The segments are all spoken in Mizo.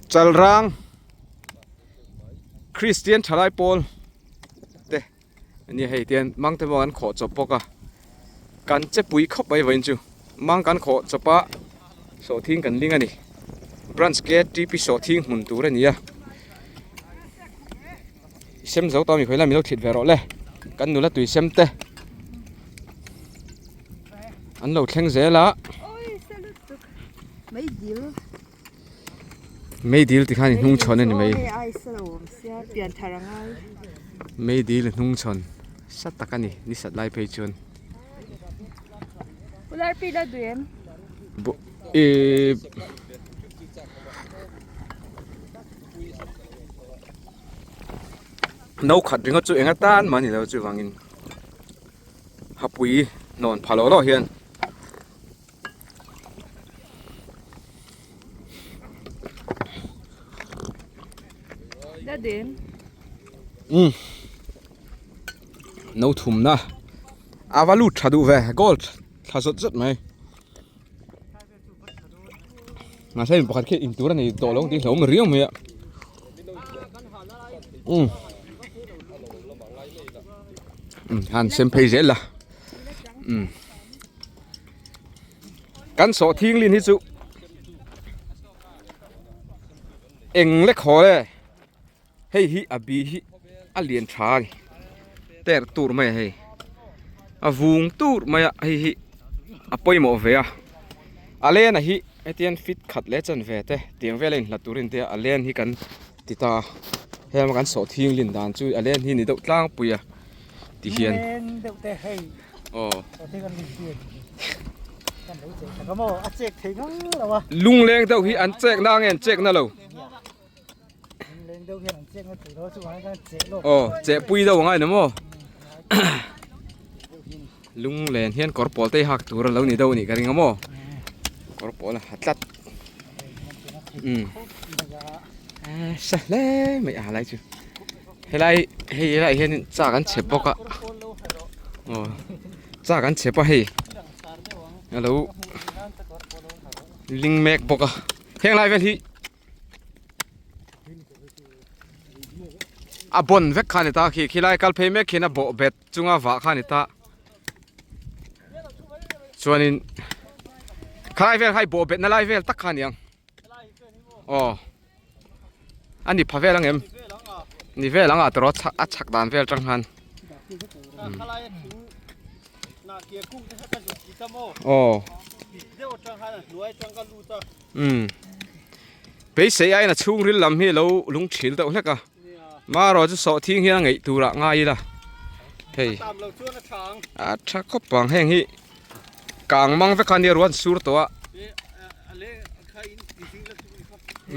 Chalrang Kristian thalai pawl te ania hei tian mang te pawh an khawh chawp bawk a kan che pui khawp mai vawiin chu mang kan khawh chawp a sawhthing kan ling a ni branch ktp sawhthing hmun tur a ni a sem zo tawh a mi khawi lai min lo thlit ve rawh le kan nula tui sem te an lo thleng zel a. Meidil ti khan i hnung chhawn a ni mai. Meidil i hnung chhawn sa tak a ni ni sat lai phei chuan. Ihh no khat ringawt chu eng atan mah a ni lo chuvangin hapui hnawn pha lawh lawh hian. Umm no thumna a va lut tha duh ve gold thla zawt zawt mai mahse mi pakhat khi in tur a nei tawh lo tih hlauhawm riau mai a umm han sem phei zel la umm. Kan sawh thinglin hi chu eng lek haw le hei hi a bi hi a lian tha a ni ter tur mai a hei a vung tur mai a hei hi a pawimawh ve a a len a hi hetiang fit khat leh chan ve te tiang vel a inhlat turin te a len hi kan ti ta a heng kan sawh thinglin dan chu a len hi ni deuh tlangpui a ti hian. Aw. Lungleng deuh hi an chek na nge an chek na lo. Aw cheh pui deuh angai ni maw. Lunglen hian kawr pawl te hi hak tur a lo ni deuh a nih ka ring a maw. Kawr pawl a ha tlat. Umm. Sa hle mai a lai chu. Helai hei helai hian chak an chhep bawk a aw chak an chhep a hei alo ling mek bawk a heng lai vel hi a bawn vek kha a ni ta khi khilai kal phei mek khian a bawh bet chunga vah kha a ni ta chuanin khalai vel kha i bawh bet na lai vel tak kha a ni ang aw. A ni pha vel ang em? Ni vel ang a tawrh a chhak dan vel tang khan. Aw. Umm. Beisei aiin a chhungril lam hi a lo lung thil deuh hlek a. Marawh chu sawhthing hian a ngeih turah ngai ila. Hei. A tha khawp ang heng hi. Kang mang vek a nia ruan sur tawh a.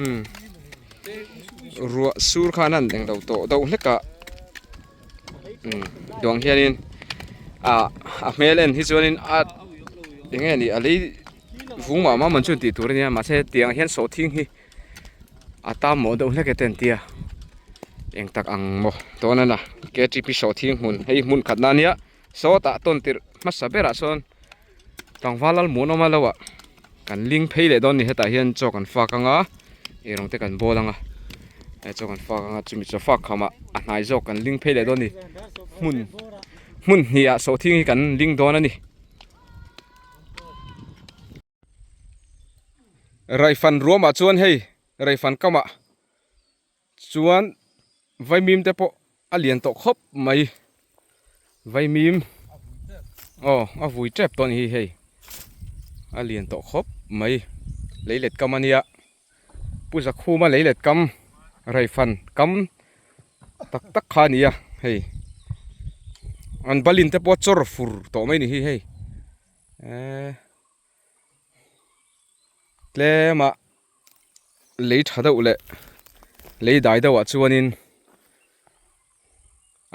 Umm ruah sur khan an englo tawh deuh hlek a umm duang hianin ah a hmel en hi chuanin a eng nge ni a lei vung mah mah man chu tih tur a nia mahse tiang hian sawhthing hi a tam mawh deuh hlek e te an tia eng tak ang maw dawn a na ktp sawhthing hmun hei hmun khatna a nia. Sawtah tawn tirh hmasa berah sawn tlangval lal muanawma lo ah kan ling phei leh dawn a ni hetah hian chaw kan fak ang a eirawng te kan bawl ang a he chaw kan fak ang a chumi chaw fak khamah a hnai zawk kan ling phei leh dawn a ni hmun hmun hnih ah sawhthing hi kan ling dawn a ni. Raifan ruamah chuan hei raifan kamah Chuan vaimim te pawh a lian tawh khawp mai vaimim aw a vui tep tawh a ni hi hei a lian tawh khawp mai leilet kam a nia Pu Zakhuma leilet kam raifan kam tak tak kha a ni a hei an balin te pawh a chawr fur tawh mai a ni hi hei eee. Tlema lei tha deuh leh lei dai deuh ah chuanin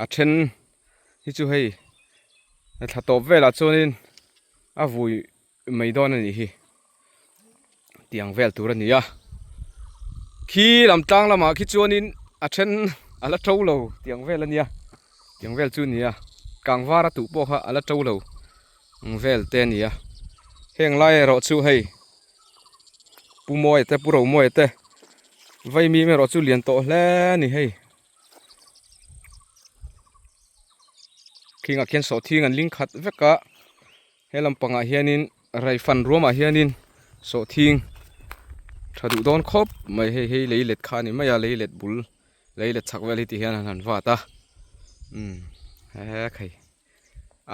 a then hi chu hei thla tawp velah chuanin a vui mai dawn a nih hi tiang vel tur a ni a khi lam tlang lamah khi chuanin a then a la to lo tiang vel a nia tiang vel chu a ni a kangvar a tuh pawh kha a la to lo. Ang vel te a ni a heng lai erawh chu hei Pu Mawia te Pu Romawia te Vaimim erawh chu lian tawh hle a ni hei. Khingah khian sawhthing an ling khat vek a, he lampangah hianin raifan ruamah hianin sawhthing tha duh dawn khawp mai hei hei lei let kha a ni mai a lei let bul lei let chhak vel hi ti hian an han vat a umm he khai.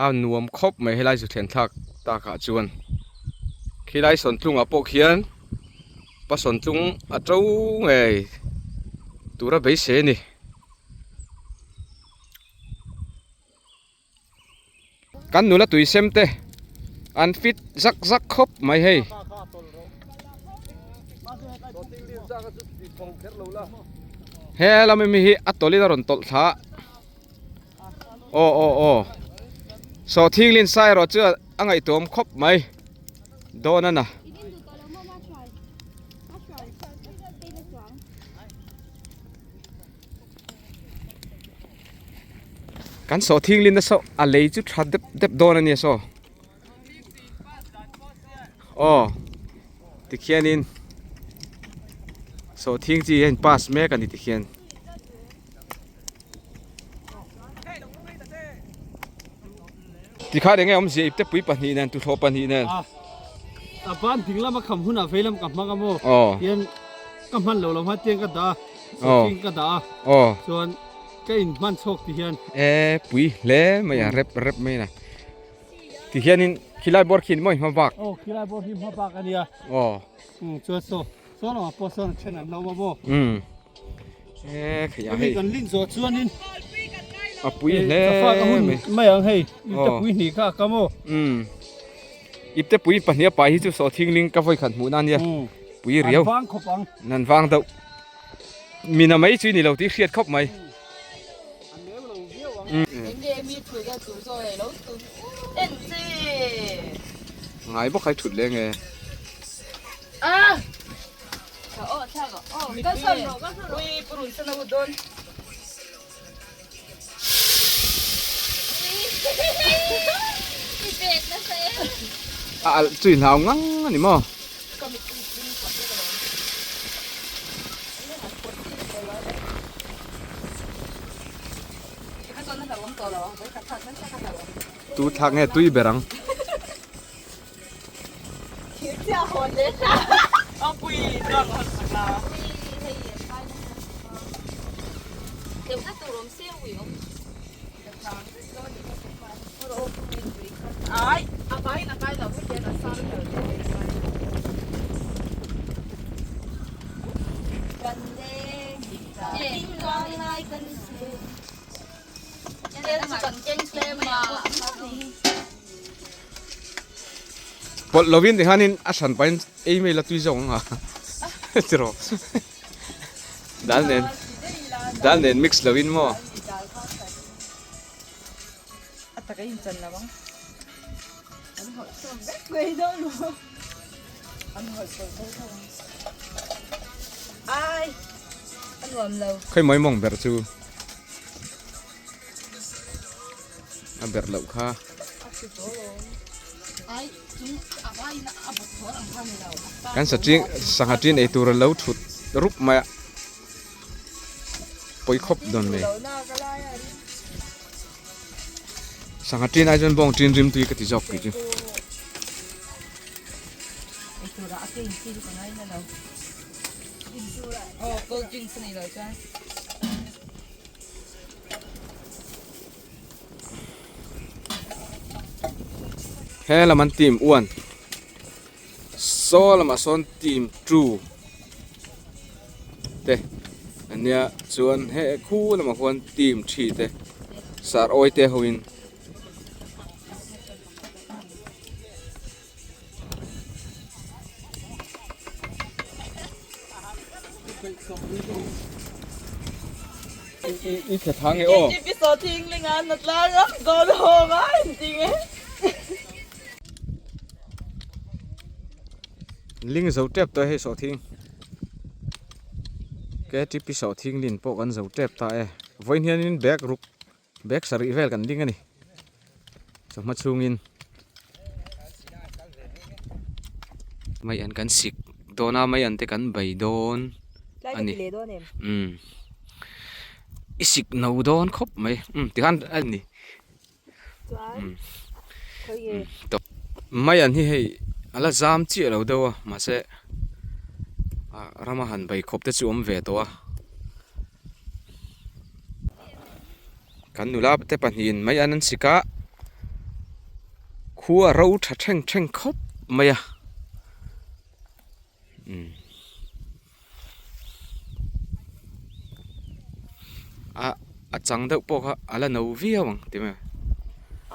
A nuam khawp mai helai zu thlen thlak takah chuan khilai sawntlungah pawh khian pa sawntlung a to ngei tura beisei a ni. Kan nula tui sem te an fit zak zak khawp mai hei. He lama mi hi a tawlhin a rawn tawlh thla a. Aw aw aw Sawhthing lin sai erawh chu a ngaihtuam khawp mai dawn a na. Kan sawhthing lin na saw a lei chu tha dep dep dawn a nia saw. Aw tikhianin sawhthing chi hian pass mek a ni tikhian. Tikhan enge awmzia ipte pui pahnih nen tuthlawh pahnih nen. A ban ding lama kham hunah vei lam ka hmang a maw tian ka hman lo lo hma tiang ka dah a sawhthing ka dah a chuan ka in hman chhawk ti hian. E pui hle mai a rep rep mai na ti hianin khilai bawr khi ni maw i hma bak. Aw khilai bawr hi hma bak a nia. Aw. Chuan saw saw lamah pawh sawn a then an lo a maw. E khei a hei. Kan lin zawh chuanin a pui hle mai. Mai ang hei ipte pui hnih kha a kam aw. Um ipte pui pahnih a pai hi chu sawhthing ling ka vawi khat hmuh na ania pui riau. An vang khawp ang. An vang deuh. Mina mai chu i ni lo tih hriat khawp mai. An neu lo viau ang. Enge mi thut a tur zawk e lo tun en che. Ngai bawk hai thut leng e. Ah. A alh chu i hlau ngang a ni maw? Tu thlak nge tui ber ang? Pawlh lovin ti khanin a hran pahin ei mai la tui zawk ang a tiraw dal nen dal nen mix lovin maw. Khawi mai mawng ber chu a ber loh kha. Kan sangha ṭin ei tur a lo ṭhut rup mai a, pawi khawp dawn mai. Sangha ṭin ai chuan bawng ṭin rim tui ka ti zawk tih chu. He lam an team 1 saw lamah sawn team 2 te ania chuan he khu lamah khuan team 3 te sar awi te ho in. I tha thang e aw. Ling zo tep tawh e hei sawhthing. KTP sawhthing lin pawh kan zo tep ta e. Vawiin hianin bag ruk Bag sarih vel kan ding a ni. Chawhma chhungin mai an kan sik dawn a, mai an te kan bei dawn. a ni umm i sik no dawn khawp mai umm tikhan a ni umm mai an hi hei a la zam chiah lo deuh a mahse ah rama han bei khawp te chu awm ve tawh a kan nula te pahnihin mai an an sik a khua ro tha thleng thleng khawp mai a. A a chang deuh pawh kha a la no viau ang ti mai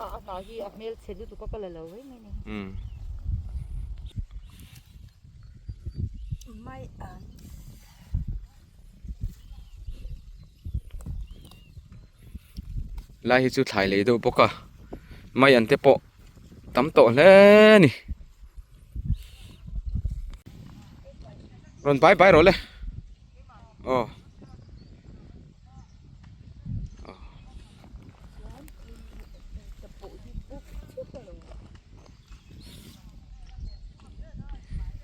a a hnah hi a hmel chhe lutuk a ka la lo mai mai ni mai an Lai hi chu thlai lei deuh bawk a mai an te pawh tam tawh hle a ni. Rawn bai bai rawh le aw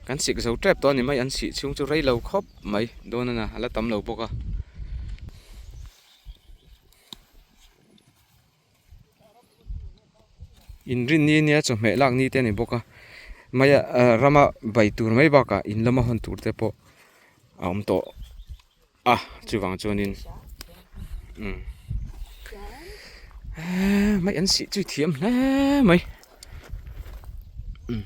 Kan sik zo tep tawh a ni mai an sih chhung chu rei lo khawp mai dawn a na a la tam lo bawk a. Inrinni nia chawhmeh lak ni te a ni bawk a mai a rama bai tur mai bakah in lama hawn tur te pawh a awm tawh a chuvang chuanin umm mai an sih chu thiam hle mai umm.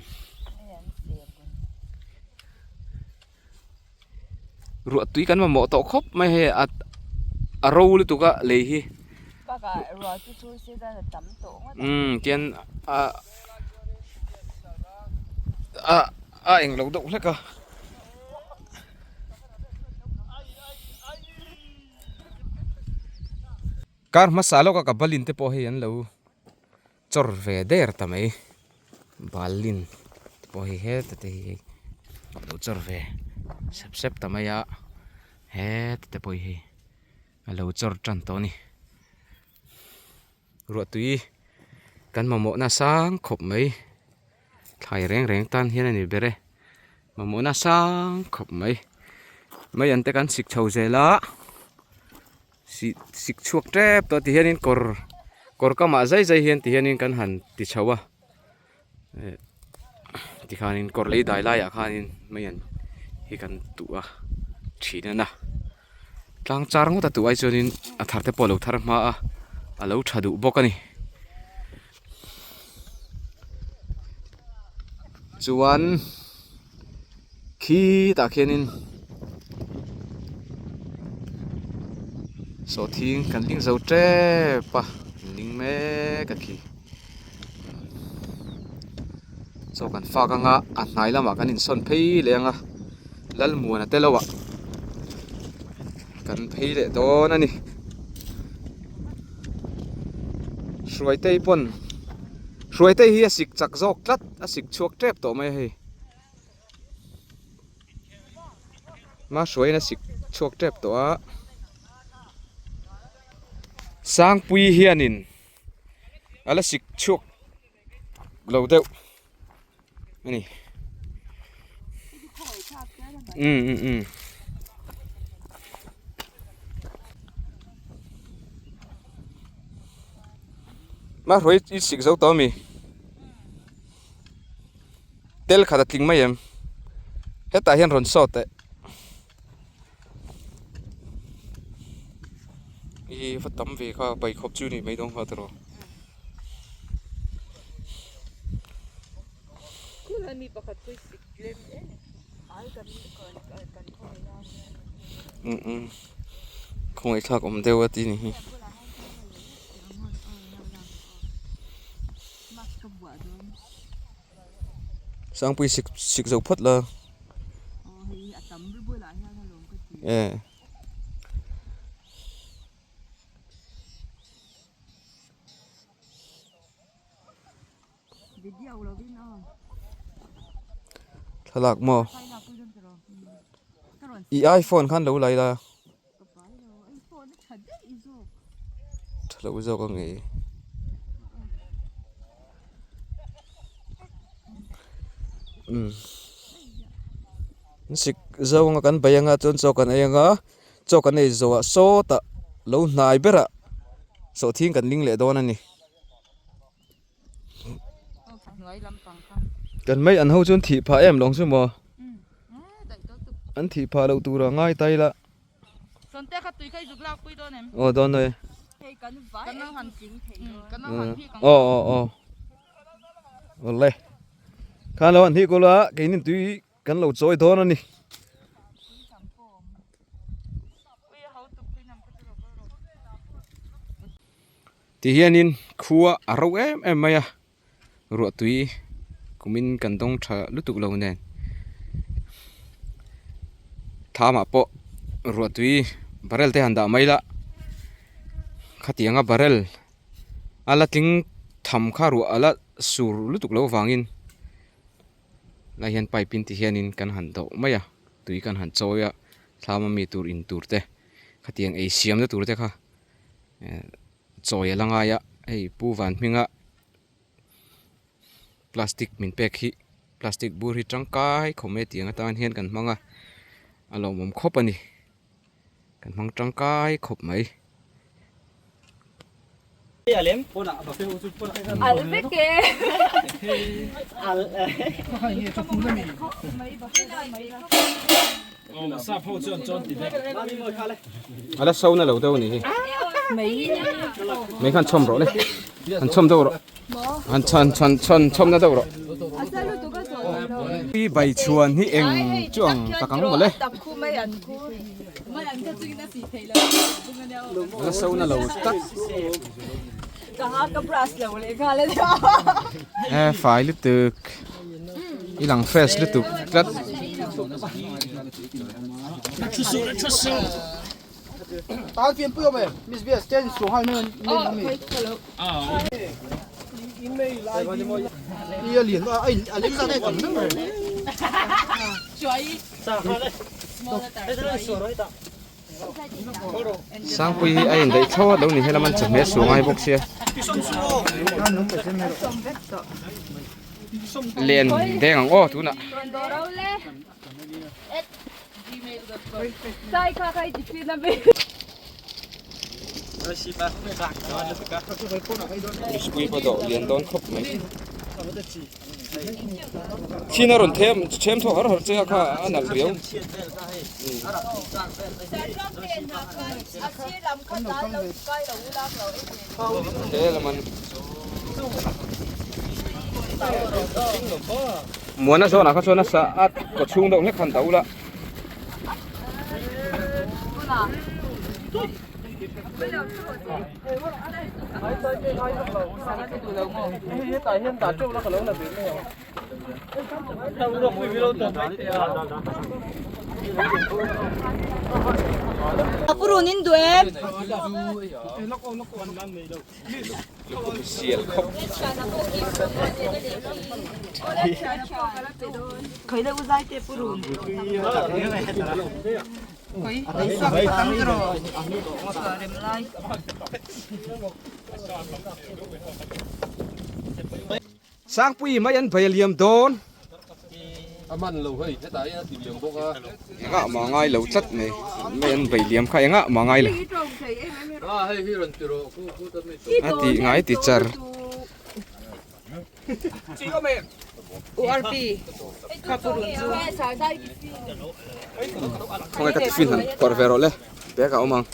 Ruah tui kan mamawh tawh khawp mai hei a a ro lutuk a lei hi. Bakah ruah chu chur se chuan a tam tawh ngawt ang. Umm tian a a a eng lo deuh hlek a. Kar hmasa lawka ka balin te pawh hei an lo chawr ve der ta mai balin te pawh hei heta te hi hei a lo chawr ve sep sep ta mai a heta te pawh hi hei a lo chawr tan tawh a ni ruahtui kan mamawhna sang khawp mai thlai reng reng tan hian a ni ber e mamawhna sang khawp mai mai an te kan chhik chho zel a. Sih sik chhuak tep tawh ti hianin kawr kawr kamah zai zai hian ti hianin kan han ti chho a eh tikhanin kawr lei dai laiah khanin mai an hi kan tuh a thin a na tlang char ngawt a tuh ai chuanin a thar te pawh a lo thar hma a a lo tha duh bawk a ni chuan. Khitah khianin sawhthing kan hling zo tep a an ling mek a khi chaw kan fak anga a hnai lamah kan insawn phei leh anga Lalmuana te lo ah kan phei leh dawn a ni Hruaitei pawn Hruaitei hi a sik chak zawk tlat a sik chhuak tep tawh mai a hei. Hma hruaiin a sik chhuak tep tawh a Sangpui hianin a la sik chhuak lo deuh a ni umm umm umm. Hma hruai i sik zo tawh ami? Tel khat a tling mai em hetah hian rawn sawt eh ih va tam ve kha pai khawp chu ni mai dawn kha tiraw. Um um khawngaihthlak awm deuh a ti ni hi. Sangpui sik sik zo phawt la eh thlalak maw i iphone khan lo la ila. Tha lo zawk ang e. Umm. An sik zo anga kan bei anga chuan chaw kan ei anga chaw kan ei zawhah sawtah lo hnai berah sawhthing kan ling leh dawn a ni. Kan mai an ho chuan thih phah em lawng chu maw? An thih phah loh tur a ngai ta ila. Aw dawn dawn e. Aw aw aw. Awle. Khan lo an hih kul a keini tui kan lo chawi dawn a ni. Ti hianin khua a ro em em mai a ruah tui kumin kan dawng tha lutuk lo nen thamah pawh ruah tui barrel te han dah mai la khatianga barrel a la tling tham kha ruah a la sur lutuk lo vangin lai hian pipe in ti hianin kan han dawh mai a tui kan han chawi a thlam ami tur in tur te khatiang ei siamna tur te kha. Chawi a la ngai a hei pu van hminga plastic min pek hi plastic bur hi tangkai khawp mai a tiang atan hian kan hmang a a lawmawm khawp a ni kan hmang tangkai khawp mai. A la so na lo deuh a nih hi mai khan chhawm rawh le han chhawm deuh rawh han chhan chhan chhan chhawm na deuh rawh i bai chhuan hi eng chu ang tak ang mawle a la so na lo tak e fai lutuk i lang fresh lutuk tlat. Sangpui hi a indaih thlawt lo ni helam an chawhmeh su ngai bawk sia len deng ang aw tunah. Mihring pawh dawh lian dawn khawp mai. Thin a rawn them them thaw har har che a kha a nalh riau. He lam an Muana zawnah kha chuan a sa a kaw chhung deuh hlek khan ta ula. Sial khawp. Sangpui mai an bai a liam dawn. A man lo hei hetah hian a ti liam bawk a. Engah mah ngai lo tlat mai mai an bai liam kha engah mah ngai lo. A hei hi rawn ti rawh khu khu ta mi chu. A ti ngai ti char. Khawnge ka tiffin han kawrh ve rawh le bag ah awm ang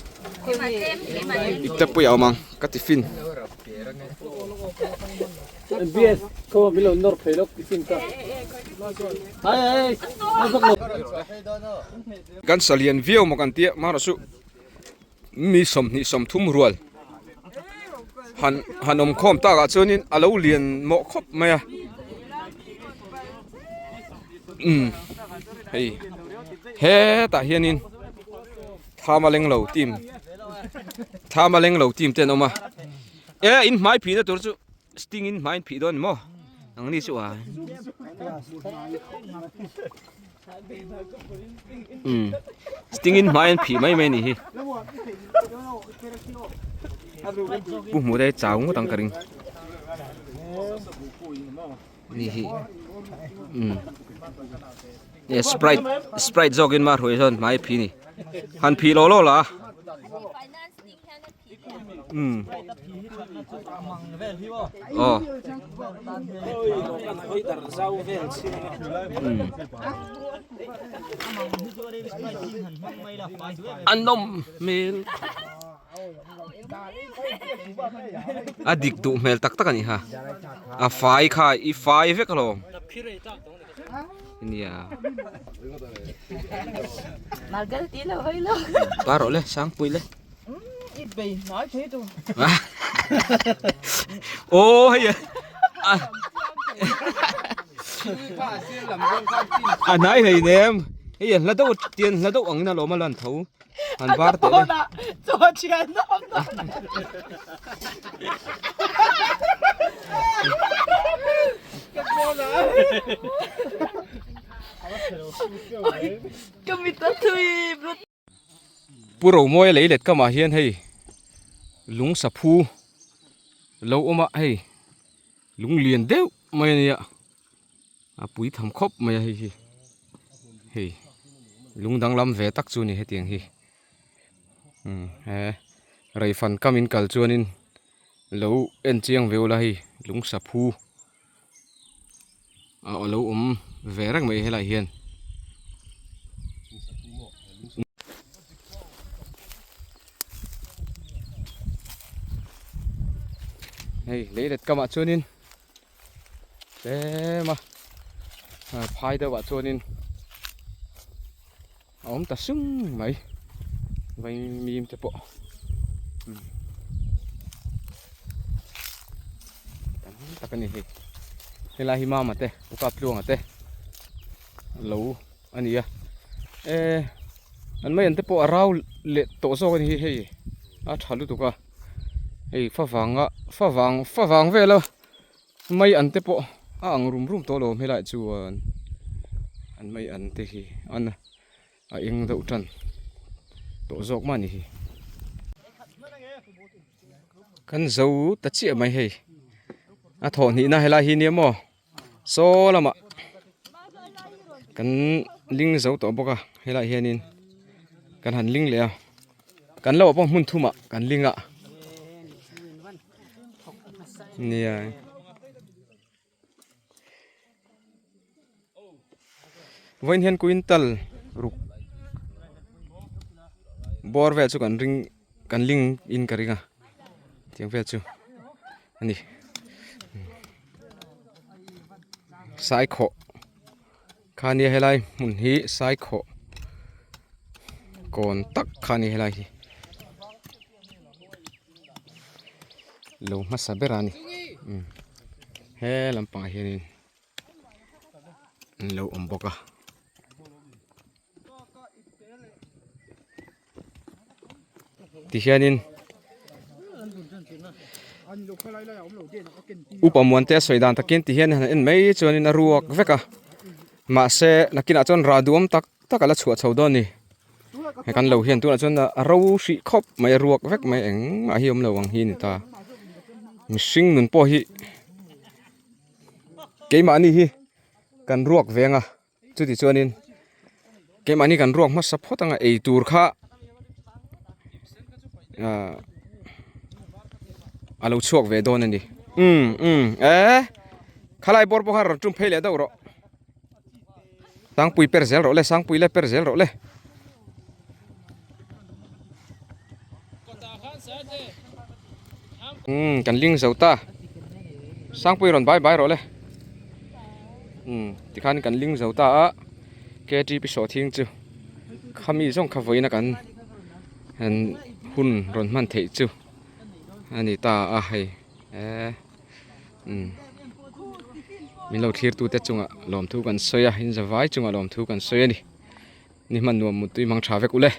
ipte pui ah awm ang ka tiffin. Kan salian viau maw kan tia marawh chu mi 20 30 rual han han awm khawm tak ah chuanin a lo lian mawh khawp mai a umm hei hetah hianin thlam a leng lo team thlam a leng lo team te an awm a e in hmai phihna tur chu sting in hmai in phih dawn ni maw ang ni chu a umm sting in hmai an phih mai mai a nih hi pu hmuh te chau ngawt ang ka ring ni hi umm. Nge sprite sprite zawkin mah hruai sawn hmai a phih a ni han phih law law la umm aw umm a nawm hmel. A dik duh hmel tak tak a ni ha a fai kha i fai vek alawm nia pa rawh le sangpui le aw hei a a hnai hlei nem hei a hla deuh tian hla deuh angin alawm a lan tho. An var teh le. Chaw thian nawm nawm. Ka mit a thui blut. Pu Romawia lei let kamah hian hei lung saphu lo awm a hei lung lian deuh mai a nia. A pui tham khawp mai a hei hi hei lung danglam ve tak chu a ni hetiang hi umm he reifan kam in kal chuanin lo en chiang ve ula hei lung saphu a lo awm ve reng mai helaiah hian. Hei lei let kamah chuanin. Tlem a phai deuh ah chuanin a awm ta sung mai vaimim te pawh tam tak a ni hei helai hi mama te ukap tluanga te lo a ni a eh an mai an te pawh a rau leh tawh zawk a ni hi hei a tha lutuk a hei favanga favang favang vel a. Mai an te pawh a ang rum rum tawh lo helaiah chuan an mai an te hi an a eng deuh tan tawh zawk mah a ni hi. Kan zo ta chiah mai hei a thawh hnihna helai hi nia maw saw lamah kan ling zo tawh bawk a helaiah hianin kan han ling leh a kan lo ah pawh hmun thumah kan ling a. Nia. Vawiin hian quintal ruk bawr vel chu kan ring kan ling in ka ring a tiang vel chu a ni saikhawh kha nia helai hmun hi saikhawh kawn tak kha a ni helai hi. Lo hmasa ber a ni he lampangah hianin an lo awm bawk a. Tihianin upa muante a sawi dan takin tihian han en mai chuanin a ruak vek a mahse nakinah chuan rah duhawm tak tak a la chhuah chho dawn a ni. He kan lo hian tunah chuan a ro hrih khawp mai a ruak vek mai engmah hi awm lo ang hi a ni ta mihring nun pawh hi keimahni hi kan ruak ve ang a chuti chuanin keimahni kan ruak hmasa phawt ang a ei tur kha ah a lo chhuak ve dawn a ni umm umm eh khalai bawr pawh kha rawn tum phei leh deuh rawh. Sangpui per zel rawh le Sangpui le per zel rawh le. Umm kan ling zo ta Sangpui rawn bai bai rawh le umm tikhan kan ling zo ta a ktp sawh thing chu khami zawng kha vawiin a kan han hun rawn hman theih chu a ni ta a hei eh. Umm min lo thlir tute chungah lawmthu kan sawi a in zavai chungah lawmthu kan sawi a ni ni hman nuam mutui hmang tha vek ule.